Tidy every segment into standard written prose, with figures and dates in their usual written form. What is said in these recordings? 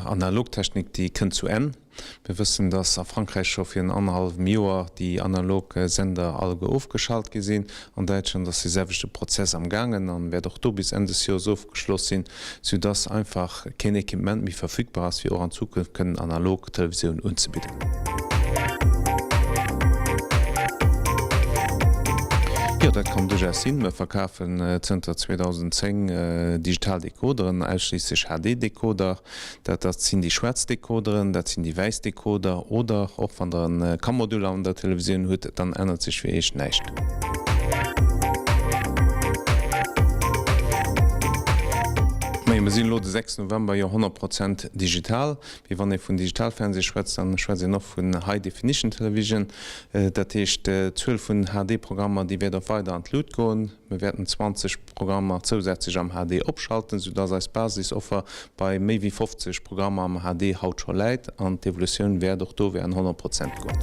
Analogtechnik, déi kënnt zu Enn. Mir wëssen, dass a Frankräich scho virun annerhallwem Joer déi analog Sender alleguer ofgeschalt gi sinn. An Däitschland ass dee selwechte Prozess am gaangen an wäert och do bis Enn des Joers ofgeschloss sinn, soudass einfach keen Equipement méi verfügbar ass, fir och an Zukunft kënnen analog Televisioun unzebidden. Jo, dat kann duerchaus sinn. Mir verkafen zënter 2010 digital Decoderen, ausschliisslech HD-Decoder. Dat dat sinn déi schwaarz Decoderen, dat sinn déi wäiss Decoder oder och wann der en Cam-Modul an der Televisioun hutt, dann ännert sech fir iech näischt. Majo, mir sinn elo de 6 November jo 100 Prozent digital. Mee wann ee vun Digitalfernseh schwätzt, dann schwätzt een och vun High Definition Television. Dat heescht, d'Zuel vun HD-Programmer, déi wäert och weider an d'Lut goen. Mir wäerten 20 Programmer zousätzlech am HD opschalten, soudass eis Basisoffer bei méi wéi 50 Programmer am HD haut scho läit an d'Evolutioun wäert och do während 100 Prozent goen.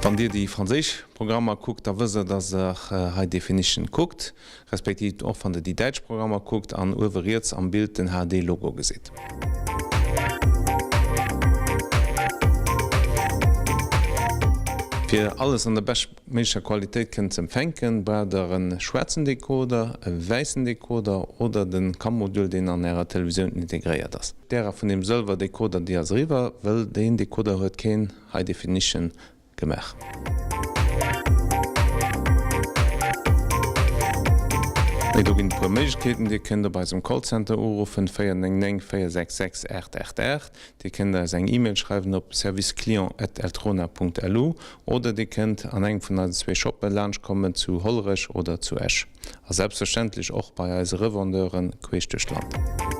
Wann Dir déi franséisch Programmer kuckt, da wësst Der, dass Der High Definition kuckt, respektiv och wann Der déi däitsch Programmer kuckt an uewe riets am Bild den HD-Logo gesitt. Fir alles an der beschtméiglecher Qualitéit kënnen ze empfänken, braucht der e schwaarzen Decoder, e wäissen Decoder oder den Cam-Modul deen an ärer Televisioun integréiert ass. D'Ära vun dem Sëlwer Decoder déi ass eriwwer, wëll deen Decoder huet keen High Definition Gemaach. Mee do ginn et e puer Méiglechkeeten, Dir kënnt op eisem Callcenter uruffen, 499 466 888, Dir kënnt eis eng E-Mail schreiwen op serviceclient at eltrona.lu oder Dir kënnt an engem vun eisen zwee Shoppe laanschtkommen zu Hollerech oder zu Esch. A selbstverständlech och bei eise Revendeuren queesch duerch d'Land.